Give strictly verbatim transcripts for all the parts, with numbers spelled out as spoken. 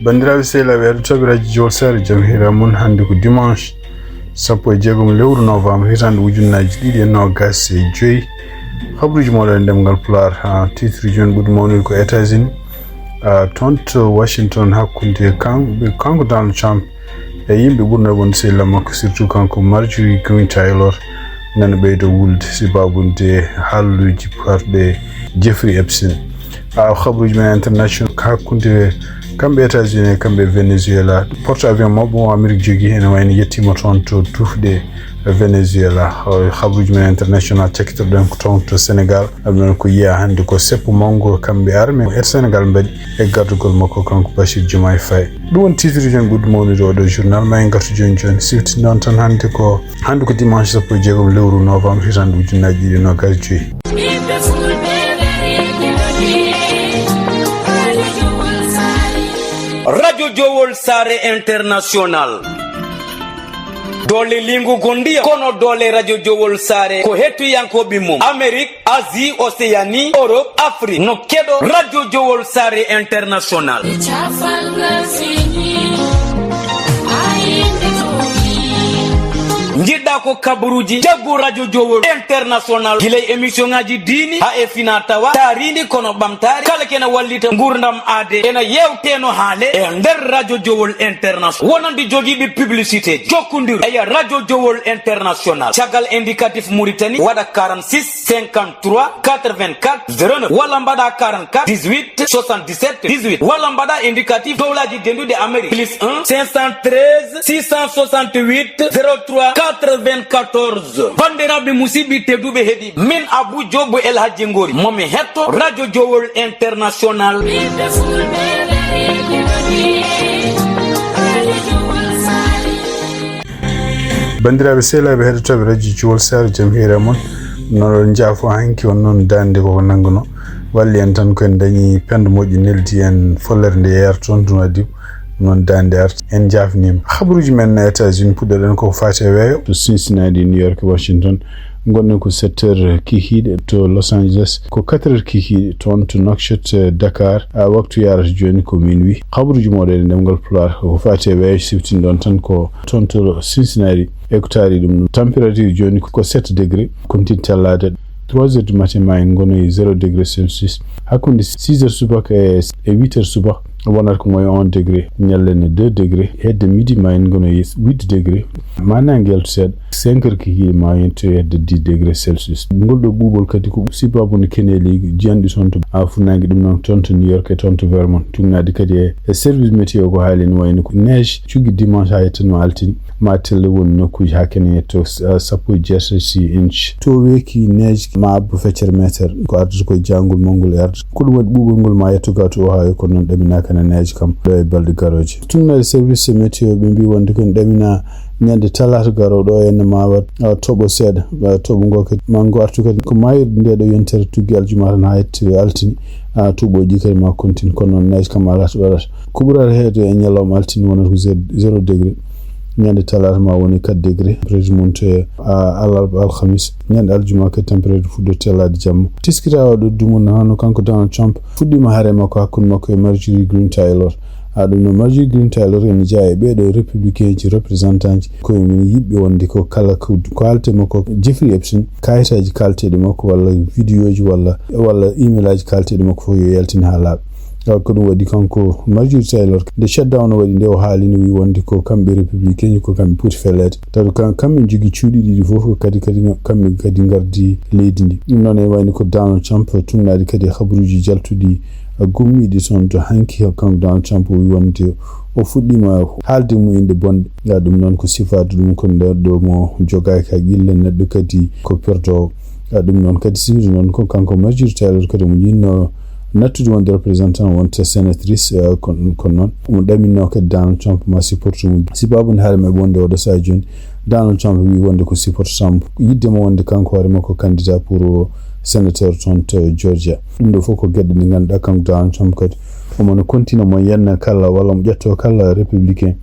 Banndiraaɓe sehilaaɓe heɗotooɓe radio Jowol Saare, jam hiira mon. Hannde ko dimanche sappo e jeegom lewru novembre, hitaande ujunnaaji ɗiɗi e noogaas e joy. Habruuji mooɗon e ɗemngal Pulaar. Ha, titre ji men ɓuri mawnude ko États-Unis, ah, toon to Washington, hakkunde kan-, kanko Donald Trump e yimɓe ɓurna wonde sehilaaɓe makko, surtout kanko Marjorie Greene Taylor, nana ɓeydo wulde sabaabu nde haaluuji parɗe Jeffrey Epstein. Ha, habruuji men international, hakkunde kamɓe États-Unis e kamɓe Venezuela. Porte avion mawɓe mo Amérique jogii ene wayno yettiima toon to tufɗe Venezuela. O, habruuji men international, cakkitorɗen ko toon to Sénégal. Ɗum noon ko yiya hannde ko seppo mawngo kamɓe armée Air Sénégal mbaɗi e gardugol makko kanko Bassirou Diomaye Faye. Ɗum woni titre ji men ɓurɗi mawnude oɗo journal. Ma en ngartu jooni jooni, siftinde on tan hannde ko, hannde ko dimanche sappo e jeegom lewru novembre, hitaande ujunnaaji ɗiɗi e noogaas e joy. Radio Jowol Saare International. Doole lingu gondiya, kono doole Radio Jowol Saare ko hettiyankooɓe mum. Amérique, Asie, Océanie, Europe, Afrique. No keɗo Radio Jowol Saare International. Njiɗɗa ko kabaruuji, jaggu Radio Jowol International. Gila e émission ngaji diini, ha e fina tawa, taarindi kono ɓamtaare. Kala kena wallita ngurdam aade, ena yewteno haale e nder Radio Jowol International. Wonande jogiiɓe publicité, jokkondir e Radio Jowol International. Caggal indicatif Mauritanie, waɗa quarante-six, cinquante-trois, quatre-vingt-quatre, zéro neuf, walla mbaɗa quarante-quatre, dix-huit, soixante-dix-sept, dix-huit, walla mbaɗa indicatif dowlaji dendude Amérique, plus un, cinq cent treize, six cent soixante-huit, zéro trois, quatre-vingt-quatorze. Bandiraɓe, musidɓe tedduɓe heɗi, min Abou Diop El Hadji Ngori, momi hetto Radio Jowol International. Banndiraaɓe sehilaaɓe heɗotooɓe radio Jowol Saare, jam hiira mon. No ɗon njaafo hanki on noon daande koko nannguno. Walli en tan ko en dañi pendo moƴƴo, neldi en follere nde yeeya toon, ɗum addi noon daande arti. En njaafniima. Habruuji men États-Unis, puɗɗoɗen koko faati e weeyo. To Cincinnati, New York, Washington, ngonɗen ko sept heures kikiiɗe. To Los Angeles ko quatre heures kikiiɗe. Toon to Nouakchott, Dakar, a, waktu yarata jooni ko minuit. Habruuji mooɗon e ɗemngal Pulaar ko faati e weeyo, siftinɗon tan ko toon to Cincinnati. E ko taari ɗum, température jooni ko sept degré, kontin tellaade. Trois heures du matin ma en ngono e zéro degré Celsius. Hakkunde six heures subaka e, e huit heures subaka wonata ko ngoye un degré. Ñallen e deux degré. Hedde midi ma en ngono e huit degré. Ma naange yaltu seeɗa, cinq heures kikiiɗe ma yetto e hedde dix degré Celsius. Ngol ɗo ɓuuɓol kadi ko sibabu no keneeli jiyanɗi toon to, a, funnaange, ɗum noon toon to New York e toon to Vermont. Tuugnaade kadi e, e service météo ko haali no wayno ko neige cuggi dimanche ha yettanma altine. Ma telle won nokkuuji ha kene yetto, ah, sappo e jeetati inch. To weeki neige ma abbo feccere meter. Ko ardata koye jangol mawngol e arde. Ko ɗum waɗi ɓuuɓol ngol ma yetto ga to Ohio, kono noon ɗaminaaka na neige kam ɗo e balɗe garooje. Tuugnaade service météo ɓe mbi wonde ko ene ɗamina ñande talaata garooɗo o ene ma waɗ, ah, toɓo seeɗa. Ah, toɓo ngo kadi ma ngo artu kadi ko maayirɗe nde ɗo yontere tuggi aljuma tan ha yetto altine. Ah, toɓoji kadi ma kontin, kono noon neige kam alaa to waɗata. Ko ɓurata heewde e ñalawma altine wonata ko ze-, zéro degré. Ñande talaata ma woni quatre degré. Température monte, ah, alarba, alhamis. Ñande aljuma kadi température fuɗɗo tellaade jamma. Teskitaaɗo ɗo dumunna hono kanko Donald Trump fuɗɗiima haare makko hakkunde makko e Marjorie Greene Taylor. Ha ɗum no Marjorie Greene Taylor ene jeyaa e ɓeeɗo républicain ji, représentant ji, koye mum yiɗɓe wonde ko kala ko, ko haalte makko, Jeffrey Epstein, kayitaaji kaalteeɗi makko walla vidéo ji walla, walla email aji kaalteeɗi makko fof yo yaltin ha laaɓa. Tawa ko ɗum waɗi kanko Marjorie Taylor, nde shutdown o waɗi nde, o haalino, wi wonde ko kamɓe républicain ji, ko kamɓe poti feleede. Tawa kam, kamɓe njogii cuuɗi ɗiɗi fof, kadi, kadi kamɓe kadi ngardi leydi ndi. Ɗum noon e wayno ko Donald Trump, tuugnaade kadi e habaruuji jaltuɗi, gummiiɗi toon to hanki, kanko Donald Trump o wi wonde o fuɗɗiima haalde mum inɗe bonɗe. Ya, ɗum noon ko sifaade ɗum ko nder ɗo mo jogaaki haqqille, neɗɗo kadi ko perdowo. Ya, ɗum noon kadi sifiri noon ko kanko Marjorie Taylor kadi mo yinno nattude wonde représentant, wonta sénatrice, eh, kon-, kono noon omo ɗaminno kadi Donald Trump ma supporte mum. Sibabu nde haala men wonde oɗo sahaa jooni, Donald Trump wi wonde ko supporte Trump, yidde mo wonde kanko hoore makko candidat pour sénateur toon to Georgia. Ɗum ɗo fof ko geɗe ɗe ngannduɗaa kanko Donald Trump kadi omo no continue mo yenna kala walla mo ƴetto kala républicain,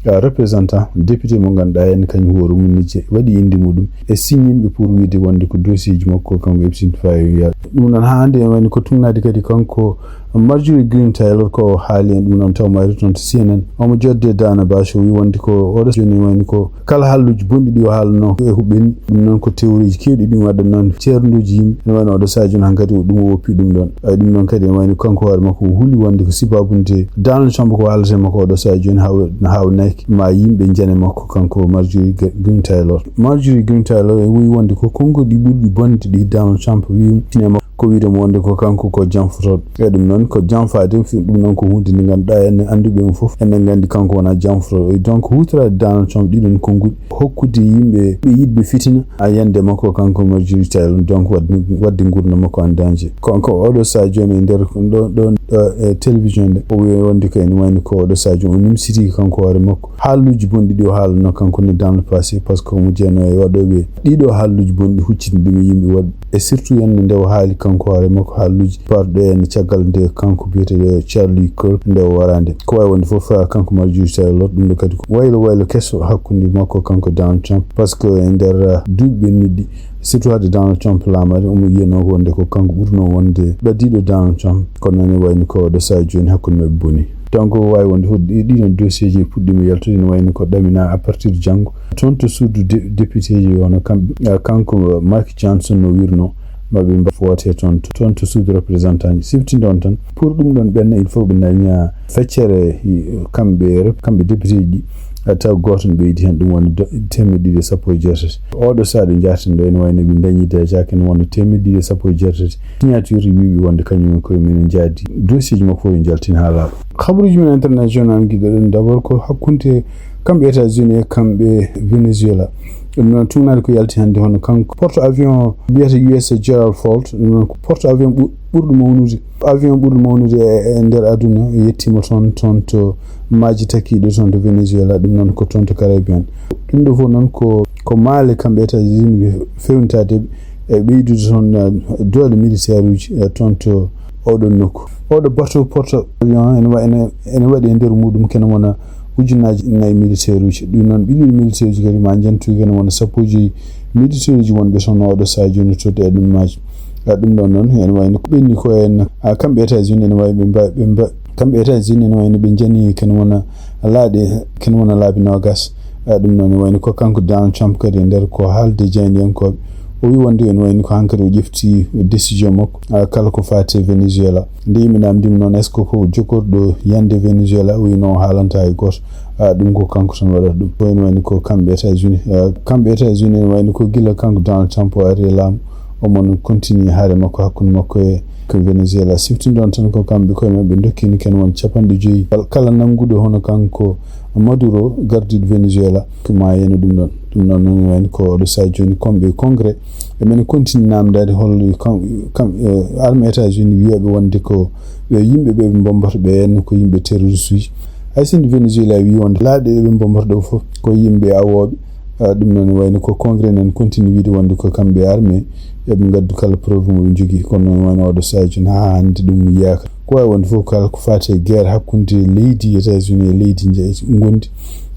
ah, représentant, député mo ngannduɗaa en kañum hoore mum ne je-, waɗi innde muɗum e signimɓe pour wiide wonde ko dossier ji makko kanko Epstein faa yo yaadu. Ɗum noon haa hannde en wayno ko tuugnaade kadi kanko Marjorie Greene Taylor ko haali en ɗum noon taw mayri toon to C N N. Omo jodde Dana Bash, o wi wonde ko oɗo jooni wayni ko kala haalluuji bonɗi ɗi o haalno e ko ɓenni. Ɗum noon ko théorie ji keewɗi ɗum waɗa noon ceernduuji yimɓe. Ene wayno oɗo sahaa jooni hankadi o ɗum o woppi ɗum ɗoon. Ay ɗum noon kadi ene wayno kanko hoore makko o huli wonde ko sibaabu nde Donald Trump ko haalata e makko oɗo sahaa jooni haw-, haawnaki ma yimɓe njane makko kanko Marjorie Gre-, Greene Taylor. Marjorie Greene Taylor e wi wonde ko konnguɗi ɓurɗi bonde ɗi Donald Trump wi e makko ko wiide mo wonde ko kanko ko janfotooɗo. E ɗum noon ko janfaade, fi-, ɗum noon ko huunde nde ngannduɗaa enen annduɓe mo fof, enen nganndi kanko wonaa janfotooɗo. E donc huutoraade Donald Trump ɗiɗon konnguɗi, hokkude yimɓe ɓe yiɗɓe fitina, a yande makko kanko Marjorie Taylor, donc waɗde, waɗde nguurndam makko en danger. Ko, ko oɗo sahaa jooni e nder ɗo, ɗo, ɗo, e télévision nde, o wi wonde ko ene wayno ko oɗo sahaa jooni o nimsiti kanko hoore makko. Haalluuji bonɗi ɗi o haalno kanko ne dans le passé, par ce que omo jeyanoo e waɗooɓe ɗiɗo haalluuji bonɗi huccitde ɗum e yimɓe woɗɓe. E surtout yande nde o haali kanko hoore makko haalluuji parɗo en caggal nde kanko biyeteeɗo Charlie Kirk nde o waraande. Ko wawi wonde fof, ah, kanko Marjorie Taylor ɗum ɗo kadi ko waylo waylo keso hakkunde makko kanko Donald Trump, par ce que e nder, ah, duuɓi ɓennuɗi surtout hade Donald Trump laamaade, omo yiyanoo ko wonde ko kanko ɓurnoo wonde ɓadiiɗo Donald Trump. Kono noon e wayno ko oɗo sahaa jooni hakkunde maɓɓe boni. Donc o wawi wonde fof ɗi-, ɗiɗon dossier ji puɗɗiima yaltude ene wayno ko ɗamina à partir de janngo. Toon to suudu de-, député ji wano kam, ah, kanko Mike Johnson no wirno maɓe mba-, woote toon, toon to suudu représentant ji. Siftinde on tan, pour ɗum ɗon ɓenna, il faut ɓe daña feccere, i-, kamɓe rep-, kamɓe député ji ɗi, ah, taw gooto no ɓeydi heen, ɗum woni do-, teemedde ɗiɗi e sappo e jeetati. Oɗo sahaa ɗo njaarten ɗo, ene wayno ɓe dañi déjà ken wonno teemedde ɗiɗi e sappo e jeetati signature, wiiɓe wonde kañum en koye minen njaadi dossier ji makko fof yo njaltin haa laaɓa. Habaruuji men international giɗo ɗen d'abord ko hakkunde kamɓe États-Unis e kamɓe Venezuela. Ɗum noon tuunaade ko yalti hannde hono kanko porte avion mbiyata U S S Gerald Ford, ɗum noon ko porte avion ɓur-, ɓurɗo mawnude. Avion ɓurɗo mawnude e, e nder aduna yettiima toon, toon to maaji takiiɗo toon to Venezuela, ɗum noon ko toon to Caribbean. Ɗum ɗo fof noon ko, ko maale kamɓe États-Unis ɓe fewnitaade e ɓeydude toon, eh, doole militaire uji, eh, toon to oɗon nokku. Oɗo bateau porte avion ene wa-, ene, ene waɗi e nder muɗum kene wona ujunnaaji nayi militaire uji. Ɗum noon ɓiɗɗo militaire uji kadi ma njantu kene wona sappo e joyi militaire uji wonɓe toon oɗo sahaa jooni to e ɗum maaji. Ah, ɗum ɗon noon ene wayno ko ɓenni ko en, ah, kamɓe États-Unis ene wawi ɓe mba-, ɓe mba-, kamɓe États-Unis ene wayno ɓe njani kene wona laaɗe, kene wona laabi noogas. Ah, ɗum noon ene wayno ko kanko Donald Trump kadi e nder ko haalde jaayndiyankooɓe. O wi wonde ene wayno ko hankadi o ƴefti décision makko, ah, kala ko faati e Venezuela. Nde yimɓe namdima noon, est-ce que ko jogorɗo yande Venezuela? O wi no o haalanta hay gooto. Ah, ɗum ko kanko tan waɗata ɗum. Ko ene wayno ko kamɓe États-Unis, ah, kamɓe États-Unis ene wayno ko gila kanko Donald Trump o ari e laamu, omo no continue haare makko hakkunde makko e ko Venezuela. Siftinde on tan ko kamɓe koye maɓɓe dokkini ken won capanɗe joyi kal-, kala nannguɗo hono kanko Maduro, gardiiɗo Venezuela, ko maayani ɗum ɗon. Ɗum ɗon noon wayno ko oɗo sahaa jooni kamɓe Congrès, ɓe men continue namdaade hol kam, kam, eh, armée États-Unis wiyaɓe wonde ko ɓe yimɓe ɓe ɓe mbombata ɓe en ko yimɓe terroriste uji. Hay sinno Venezuela wi wonde laaɗe ɗe ɓe mbombata ɗo fof ko yimɓe awooɓe. Ah, ɗum noon wayno ko Congrès nan continue wiide wonde ko kamɓe armée, eɓe ngaddu kala preuve mo ɓe njogii. Kono noon wayno oɗo sahaa jooni haa hannde ɗum yiyaaka. Ko wawi wonde fof kala ko faati e guerre hakkunde leydi États-Unis e leydi nje-, ngondi,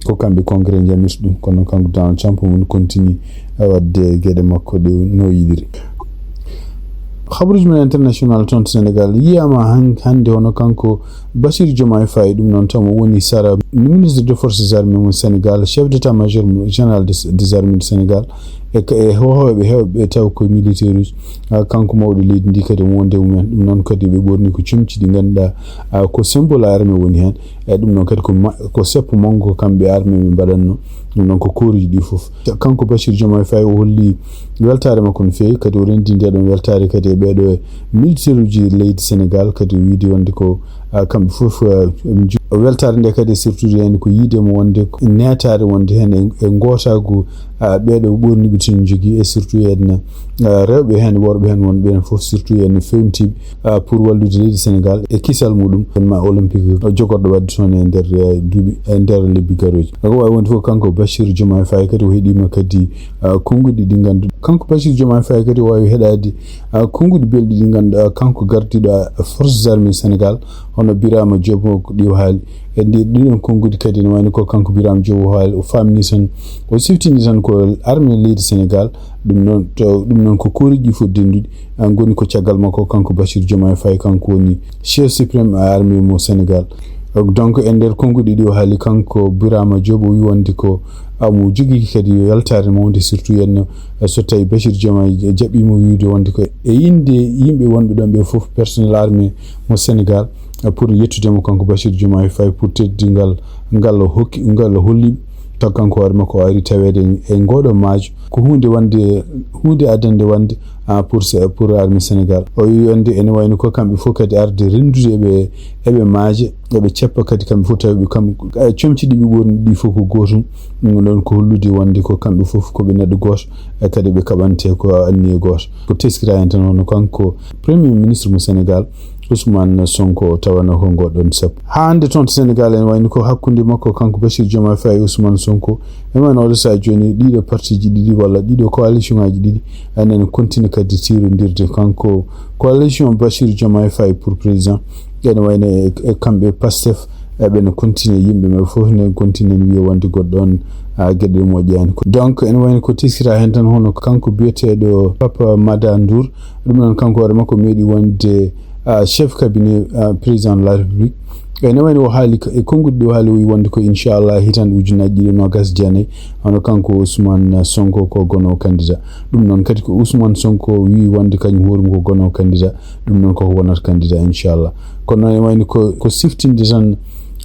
ko kamɓe Congrès njamirta ɗum. Kono kanko Donald Trump mun continue, eh, waɗde geɗe makko ɗe no yiɗiri. Habaruuji men international toon to Sénégal, yiyaama han-, hannde hono kanko Bassirou Diomaye Faye, ɗum noon taw mo woni sara ministre de forces armées mo Sénégal, chef d'état-major mo général des, des armées du Sénégal, e ka-, e hoohooɓe heewɓe taw ko militaire uji. Ah, kanko mawɗo leydi ndi kadi omo wonde mumen. Ɗum noon kadi ɓe ɓorni ko comci ɗi ngannduɗaa, ah, ko symbole armée woni heen. E ɗum noon kadi ko ma-, ko seppo manngo kamɓe armée ɓe mbaɗatno. Ɗum noon ko kooruuji ɗi fof. Kanko Bassirou Diomaye Faye o holli weltaare makko no feewi, kadi o renndi nde ɗon weltaare kadi e ɓeeɗo e militaire uji leydi Sénégal, kadi o wiide wonde ko, ah, kamɓe fof, ah, eɓe njo-, weltaare nde kadi surtout heen ko yiide mo wonde ko neetaare wonde heen e, e ngootaagu, ah, ɓeeɗo ɓorniɓe tun njogii e surtout heen, ah, rewɓe heen, worɓe heen wonɓe heen fof surtout heen fewntiiɓe, ah, pour wallude leydi Sénégal e kisal muɗum, événement olympique jogorɗo waɗde toon e nder, eh, duuɓi, e nder lebbi garooji. Ko wawi wonde fof kanko Bassirou Diomaye Faye kadi o heɗiima kadi, ah, konnguɗi ɗi nganndu-, kanko Bassirou Diomaye Faye kadi o wawi heɗaade, ah, konnguɗi belɗi ɗi ngannduɗaa kanko gardiiɗo, ah, forces armées Sénégal, hono Birama Diop ko ɗi o haali. E ndi, ɗiɗon konnguɗi kadi ene wayno ko kanko Birama Diop o haali, o faamni tan, o siftini tan ko armée leydi Sénégal, Ɗum noon to ɗum noon ko kuuruuji fof dennduɗi, ah, ngoni ko caggal makko, kanko Bassirou Diomaye Faye, kanko woni chef suprême armée mo Sénégal. Donc e nder konnguɗi ɗi o haali, kanko Birama Diop, o wi wonde ko, ah, mo jogii kadi yo yaltaare mawnde, surtout henno, eh, so tawi Bassirou Diomaye jaɓɓiima wiide wonde ko e innde yimɓe wonɓe ɗon ɓe fof, personnel armée mo Sénégal, eh, pour yettude mo kanko Bassirou Diomaye Faye pour teddingal ngal o hokki, ngal o holli. Taw kanko hoore makko o ari taweede e, e ngooɗo maajo. Ko huunde wonde, huunde addande wonde, ah, pour se-, pour armée Sénégal. O wi wonde ene wayno ko kamɓe fof kadi arde renndude eɓe, eɓe maaje, eɓe ceppa kadi kamɓe fof tawi ɓe kam, eh, comci ɗi ɓe ɓorni ɗi fof ko gootum. Ɗum ɗon ko hollude wonde ko kamɓe fof ko ɓe neɗɗo gooto, eh, kadi ɓe kaɓante ko anniye gooto. Ko teskira heen tan hono kanko Premier Ministre mo Sénégal, Ousmane Sonko, tawanoo ko ngoɗon seppo. Haa hannde toon to Sénégal ene wayno ko hakkunde makko kanko Bassirou Diomaye Faye e Ousmane Sonko. E wayno oɗo sahaa jooni ɗiɗo partiiji ɗiɗi walla ɗiɗo coalition ngaaji ɗiɗi ene, ene continue kadi tiirondirde. Kanko coalition Bassirou Diomaye Faye pour président, ene wayno e, e kamɓe Pastef, eɓe ne continue, yimɓe maɓɓe fof ne continue ne wiya wonde goɗɗo on, ah, geɗe ɗe moƴƴaani. Donc ene wayno ko teskira heen tan hono kanko biyeteeɗo Papa Mada Ndour, ɗum noon kanko hoore makko meeɗi wonde, ah, chef cabinet, ah, président de la République. Ene wayno o haali ko, e konnguɗi ɗi o haali, o wi wonde ko inchallah hitaande ujunnaaji ɗiɗi e noogaas e jeenayi, hono kanko Ousmane Sonko ko gono candidat. Ɗum noon kadi ko Ousmane Sonko wi wonde kañum hoore mum ko gono candidat, ɗum noon koko wonata candidat inchallah. Kono noon ene wayno ko, ko siftinde tan,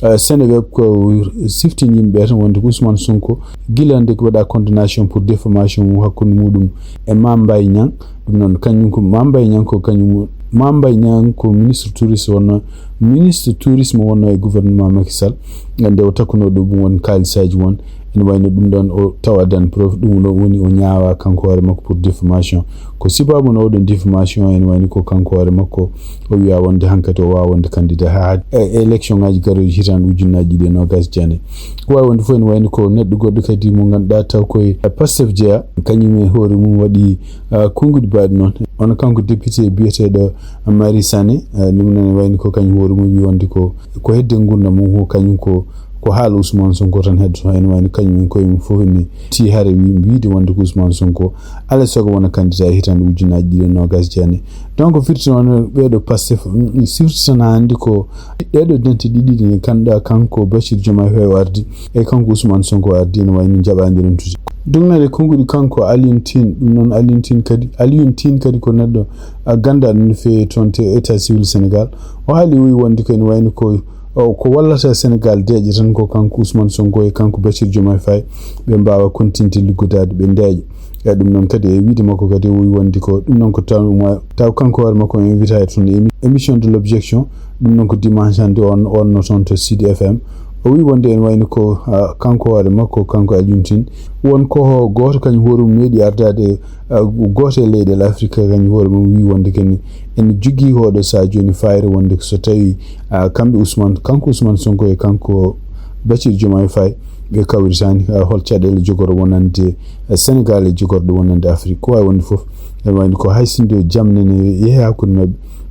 eh, Seneweb ko siftini yimɓe tan wonde ko Ousmane Sonko gila nde ko waɗa condamnation pour diffamation mum hakkunde muɗum e Mame Mbaye Niang. Ɗum noon kañum ko Mame Mbaye Niang ko kañum, Mame Mbaye Niang ko ministre touriste wonno, ministre tourisme wonno e gouvernement Macky Sall. Nde o takkuno ɗum won kaalisaaji won, ene wayno ɗum ɗon o tawa dan prof, ɗum ɗo woni o ñaawa kanko hoore makko pour diffamation. Ko sibabu no oɗon diffamation, ene wayno ko kanko hoore makko o wiya wonde hankadi o wawa wonde candidat ha e élection ngaji garoji hitaande ujunnaaji ɗiɗi e noogaas e jeenayi. Ko wawi wonde fof ene wayno ko neɗɗo goɗɗo kadi mo ganduɗa taw koye Pastef jeeya, kañum e hoore mum waɗi, ah, konnguɗi baɗi noon. Hono kanko député biyeteɗo Mari Sané, ah, ɗum noon wayno ko kañum hoore mum wi wonde ko, ko hedde gurdam mum ko kañum ko, ko haala Ousmane Sonko tan heddoto. Ene wayno kañum en koye mum fof ne ti hare wi-, wiide wonde ko Ousmane Sonko alaa e sago wona candidat e hitaande ujunnaaji ɗiɗi e noogaas e jeenayi. Donc firti noon ɓeɗo Pastef, mm, firti tan hannde ko ɗeɗo dente ɗiɗi ɗe ganduɗa kanko Bassirou Diomaye Faye o ardi e kanko Ousmane Sonko o ardi, ene wayno jaɓaande rentude. Dugnade konnguɗi kanko Alioune Tine, ɗum noon Alioune Tine kadi, Alioune Tine kadi ko neɗɗo, ah, ganduɗo no feewi toon to état civil Sénégal. O haali o wi wonde ko ene wayno ko, o, ko wallata Sénégal deeƴa tan ko kanko Ousmane Sonko e kanko Bassirou Diomaye Faye, ɓe mbawa continue liggodaade ɓe deeƴa. E ɗum noon kadi e wiide makko kadi o wi wonde ko ɗum noon ko taw, taw kanko hoore makko o invita e toon émi-, émission de l'objection. Ɗum noon ko dimanche hannde on, on no toon to Sud F M. O wi wonde ene wayno ko, ah, kanko hoore makko, kanko Alioune Tine, won ko gooto kañum hoore mum meeɗi ardaade, ah, gooto e leyɗeele Afrique, kañum hoore mum wi wonde kene ene jogii hoɗo sahaa jooni fayre wonde so tawi, ah, kamɓe Ousmane, kanko Ousmane Sonko e kanko Bassirou Diomaye Faye ɓe kawritani, ah, hol caɗeele jogoro wonande, eh, Sénégal e jogorɗe wonande Afrique. Ko wawi wonde fof, ene wayno ko hay sinno jam nene yeehe hakkunde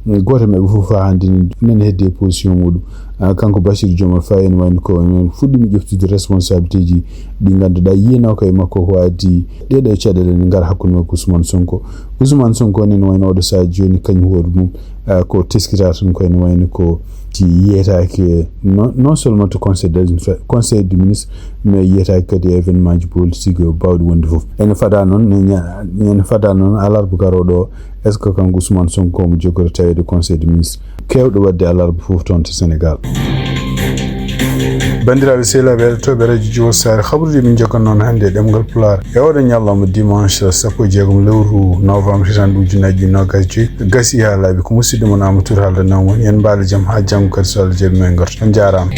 maɓɓe, gooto e maɓɓe fof haa hannde nene hedde e position muɗum. Ah, kanko Bassirou Diomaye Faye ene wayno ko ene fuɗɗiima ƴeftude responsabilité ji ɗi ganduɗa yiyanooka e makko ko addi ɗeɗo caɗeele ne ngara hakkunde makko Ousmane Sonko. Ousmane Sonko ne ene wayno oɗo sahaa jooni kañum hoore mum, ah, ko teskira tan ko ene wayno ko ti yiyetaake non, non seulement to conseil des, conseil des ministres, mais yiyetaake kadi e événement ji politique o bawɗi wonde fof. Ene fada noon, ne ña-, ene fada noon alarba garooɗo o, est-ce que kanko Ousmane Sonko mo jogori taweede conseil des ministres kewɗo waɗde alarba fof toon to Sénégal? Banndiraaɓe sehilaaɓe heɗotooɓe radio Jiwo Saare, habaruuji min jokkan noon hannde e ɗemngal Pulaar. E oɗo ñalawma dimanche sappo e jeegom lewru novembre hitaande ujunnaji ɗiɗi noogaas e joy, gasi haa laaɓi ko musidɗo mon Amadou Touré haaldanoo mon. Yen mbaalo jam haa janngo kadi so Allah jaɓi men ngartu. On njaaraama.